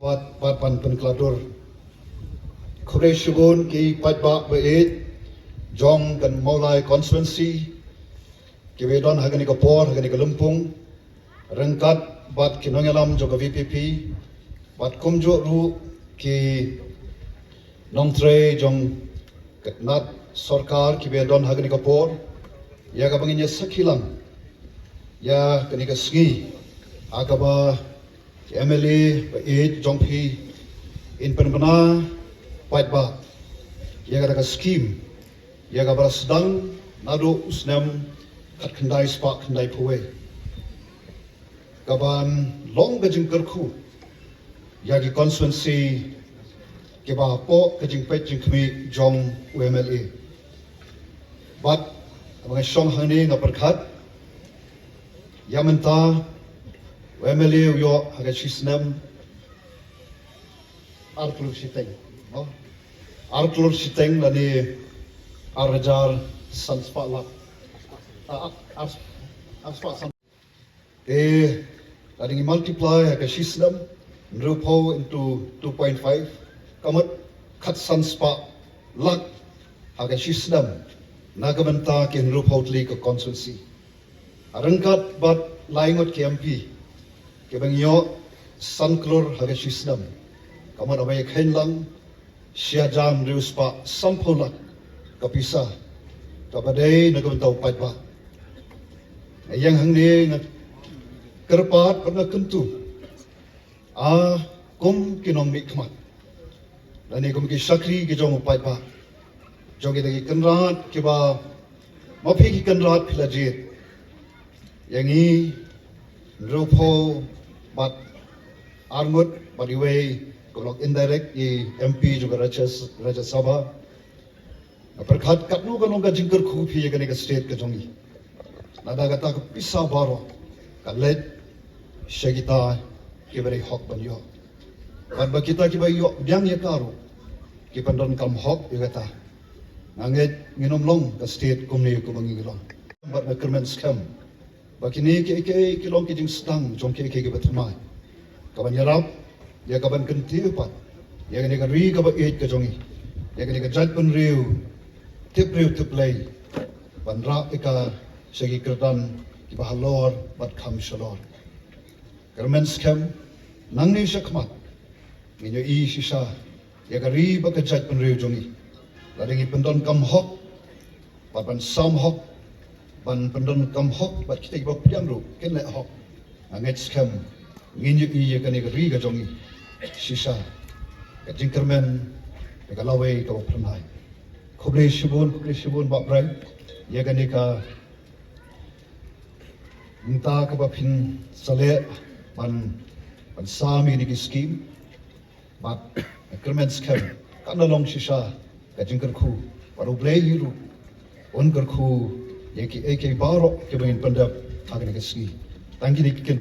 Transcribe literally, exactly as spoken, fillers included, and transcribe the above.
Bad, bad ban pynkylla dur. Khublei shibun ki paidbah ba ïeit jong ka Mawlai constituency kiba don ha kane ka por, ha kane ka lympung, ryngkat bad ki nongïalam jong ka V P P, bad kumjuh ruh ki nongtrei jong ka tnat sorkar kiba don ha kane ka por, ïa kaba ngin ïa sakhi lang ïa kane ka sngi, ha kaba ki M L A ba ïeit jong phi yn pynbna paidbah ïa kata ka skim, ïa kaba la sdang naduh u snem khatkhyndai spah khyndaiphew wei, kaban long ka jingkyrkhu ïa ki constituency kiba hapoh ka jingpeit jingkhmih jong u M L A. Bad haba nga shong hangne nga pyrkhat, ïa mynta u M L A u ïoh ha ka shisnem ar klur shiteng. Oh. Ar klur shiteng lane ar hajar san spah lak. Ah, ar, ar, ar spah san. Te lada ngi multiply ha ka shisnem, hynriewphew into two point five, ka mut khatsan spah lak ha ka shisnem na ka bynta ki hynriewphew tylli ki constituency. Ryngkat bad lai ngut ki M P kiba ngi ïoh san klur ha ka shisnem, ka mut haba ïa kheiñ lang, shi hajar hynriew spah sanphew lak ka pisa kaba dei na ka bynta u paidbah. Nga ïeng hangne nga kyrpad bad nga kyntu, ah, kum ki nongmihkhmat lane kum ki shakri ki jong u paidbah, jong kita ki kynrad kiba, ma phi ki kynrad phi la jied, ïa ngi hynriewphew bad ar ngut bad iwei ka long indirect, i M P jong ka Rajya, Rajya Sabha. Nga pyrkhat katno ka long ka jingkyrkhu phi ïa kane ka state ka jong ngi. Lada kata ka pisa baroh ka leit sha kita kiba dei hok ban ïoh, bad ba kita kiba ïoh biang ïa ka ruh ki pyndonkam hok ïa kata, nga ngeit ngin ym long ka state kumne kumba ngi long. Bad nga kyrmen skhem ba kine kiei kiei ki long ki jingsdang jong kiei kiei kiba thymmai, kaban ïarap ïa kaban kyntiew pat ïa kane ka ri kaba ïeit ka jong ngi, ïa kane ka jaitbynriew tip briew tip Blei, ban rah ïa ka sha ki kyrdan kiba halor bad kham shalor. Kyrmen skhem, nangne shakhmat ngin ïohi shisha ïa ka ri bad ka jaitbynriew jong ngi, lada ngi pyndonkam hok bad ban sam hok, ban pyndonkam hok bad kita kiba pdiang ruh kin leh hok. Nga ngeit skhem ngin ïohi ïa kane ka ri ka jong ngi shisha ka jingkyrmen ïa ka lawei kaba phyrnai. Khublei shibun, khublei shibun Bah Bright ïa kane ka bynta kaba phin sa leh ban, ban sam ïa kine ki skim. Bad kyrmen skhem kan da long shisha ka jingkyrkhu bad U Blei hi ruh un kyrkhu ïa kiei kiei baroh kiba ngin pyndep ha kane ka sngi. Tang kine ki ktien.